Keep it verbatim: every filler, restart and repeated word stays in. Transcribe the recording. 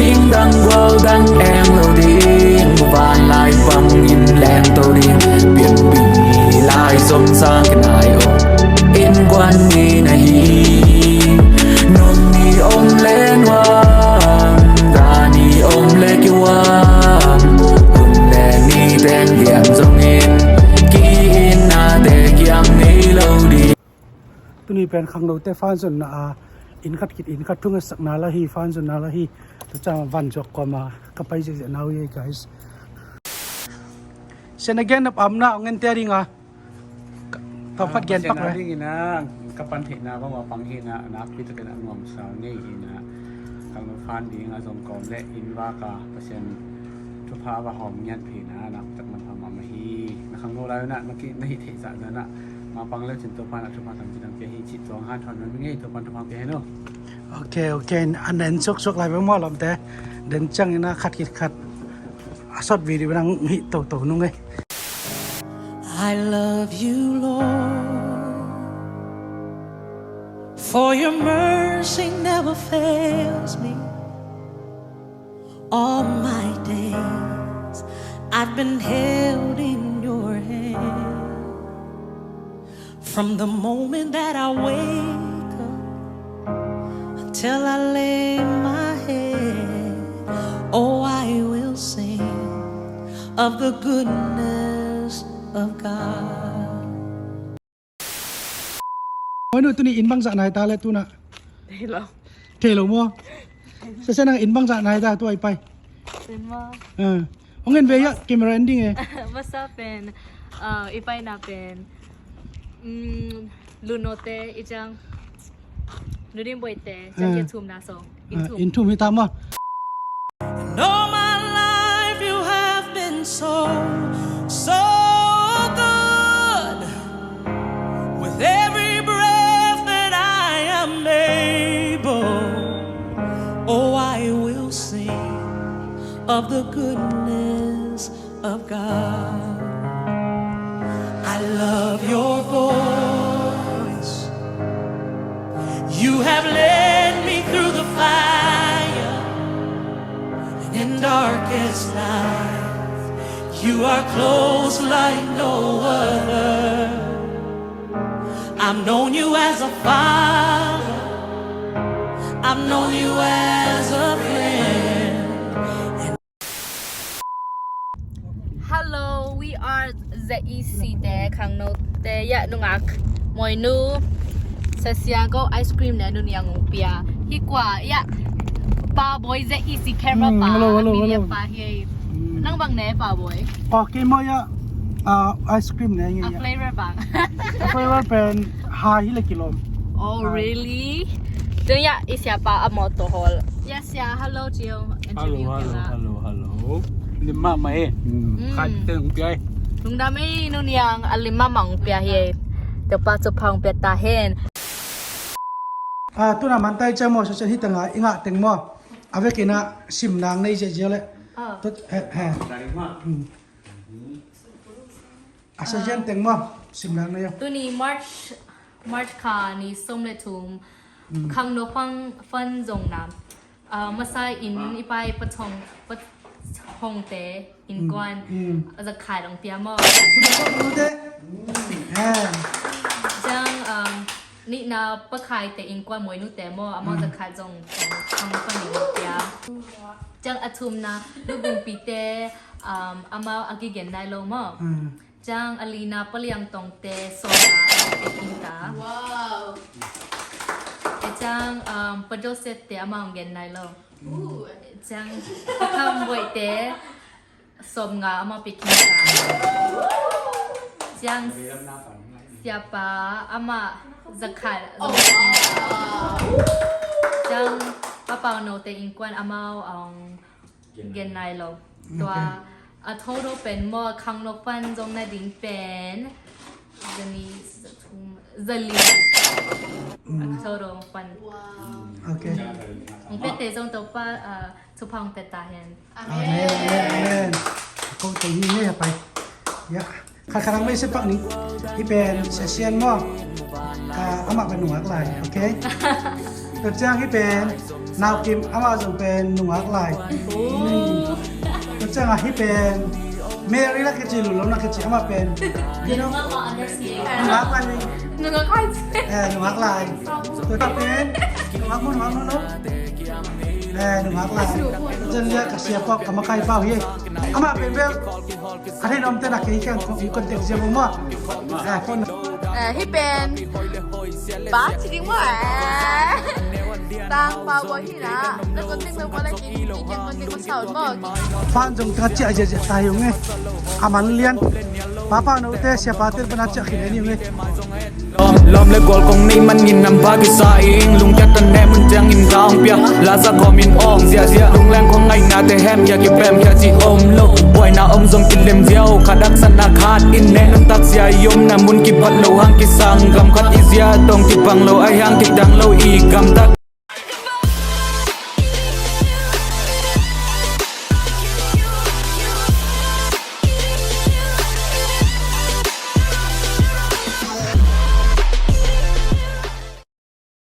Ing dang gual dang eng lo ding, vanlai bangin lengto ding, pianpih lai zong sang kinai om. Innkuan ni na hi, nung ni om le nuam, ta ni om le kiuam, hun le ni teng lian zongin, ki-itnate kiang nei lo ding. Tuni pen khangnote fanzonna a, inn khat khit inn khat thungatsakna la hi, fanzonna la hi. Tua ciang vanzuak kawma ka pai ziahziah na uh hi, guys. Sian a gen nop amna ong en tia ding a. Tawm khat gen pak le. Ding ina, ka pan theihna bang a pang hi ina, nakpi takin a nuamsa ngei hi ina. Khangno fan ding a zong kawm le inn vak a Pasian thupha va hawm ngian phi ina, nakpi tak manpha mahmah hi. Na khangno lai una, na ki, na hih theih zah zah na. Mapang le cin Topan a thupha tampi tampi hi, cih tuang hanthawn mami ngei Topan thupha pia hen o. Ok, ok. An den suaksuak lai bang mua lamte. Den ciang ina khat khit khat. A short video nang hih toto nung e. I love you, Lord, for your mercy never fails me. All my days I've been held in your hand. From the moment that I wake up until I lay my head, oh, I will sing of the goodness of God. Oi, nu, tuni inn bangzah nai ta le tuna? Thei lo. Thei lo maw? Sese nang inn bangzah nai ta tua i pai? Pen maw? Ah. Ong en ve ya, camera ending e. Masa pen, ah, i paina pen, mm, Lunote, i ciang, Nudim Boite, ciang, ah, kia thumna song. Ah, inn thum. Inn thum hi ta maw? And all my life you have been so, so good. With every breath that I am able, oh, I will sing of the goodness of God. I love your voice. You have led me through the fire and in darkest night. You are close like no other. I've known you as a father. I've known you as a friend. Hello, we are Z E C te, khangnote, ya, nungak, moinu, Santiago ice cream ne, nuniang ung pia. Hi kua, ya, Pa Boy Z E C camera, mm, pa, hello, hello, hello. Pa hi. Mm. Nang bang ne, Pa Boy? Oh, kei mo ya, ah, ice cream ne, ya. A flavor bang? A flavor pen, ha hi le kilom. Oh, really? Tu ya, i siapa a motor hall. Ya, sia, hello, Gio. Hello, hello, hello, hello. Lim mahmah e. Hmm. Khat teng piai. Lungdam e, nuniang a lim mahmah ong pia hi. Topa thupha ong pia ta hen. Ah, tuna mantai cia maw, social hi tanga, i ngah teng maw. A vekin a sim nang nei ziahziah le. Ah. Tut, he, he. Hmm. A session teng maw, sim nang nei. Tuni March, March kha ni sawm le thum. Mm. Khangno fund, fund zong nam. Ah, masa in i pai pachong, pachongte innkuan. Mm. Zakhat ong pia maw. Zakhat ong pia. Eh. Ciang, um, nihna Pa Khaite innkuan moinute maw, amau, mm, zakhat zong khangno fund ong pia. Ciang a thumna, Lubungpite, um, amau a kigen nai lo maw. Mm. Ciang a lina Pa Liang Tongte sawm nga pia khin ta. Wow. E ciang, um, Pa Joseph te amau ong gen nai lo. Ooh. Ciang Pa Kham Boite sawm nga amau pia khin ta. Ciang siapa amah zakhat zong pia khin ta. Ciang Pa Pau Note innkuan amau ong gen nai lo. Ok. Tua a total pen maw, khangno fund zong na ding pen zani, za thum, za li. Mm. A total fund. Wow. Ok. Ong piate zong Topa, ah, thupha ong pia ta hen. Amen, amen, amen. Ko te hi ngei a pai. Ya. Khat khat ang mei se pak ni. Hi pen session maw. Ah, amah pen nungak lai. Ok. Tua ciang hi pen Nau Kim, amah zong pen nungak lai. Tua ciangah hih pen Mary la kici, lulom la kici, amah pen, you know, nungak lai. Nungak lai. Eh, nungak lai. Tua pen nungak mun, nungak mun, no? Eh, nungak lai. Zan zia ka sia pau, ka makai pau hi. Amah pen bel a rin om te na kei kiang kong i contact zia bang maw. Eh, phone. Eh, hih pen ba ci ding maw, eh? Tangpa bua hi na. Na contact number la kin, kin contact ko sa un maw. Fan zong tengah ciah ziahziah ta hi ung e. A man lian. Papa note, siapa te pana ciah khin ni ung e. Lawm le gual kong neih manin nam ba kisa ing, lungkia tan ne mun ciangin ka hong pia. Lasa kawmin awng ziahziah, lungleng kong ngaihnate hemkhia kipemkhia cih om lo. Buaina om zong kilem ziau, khat haksatna khat in ne, nuntak zia i omna mun kipat lo hang, kisang gam khat i zia tawng kipang lo, ahi hang kidang lo i gamtat.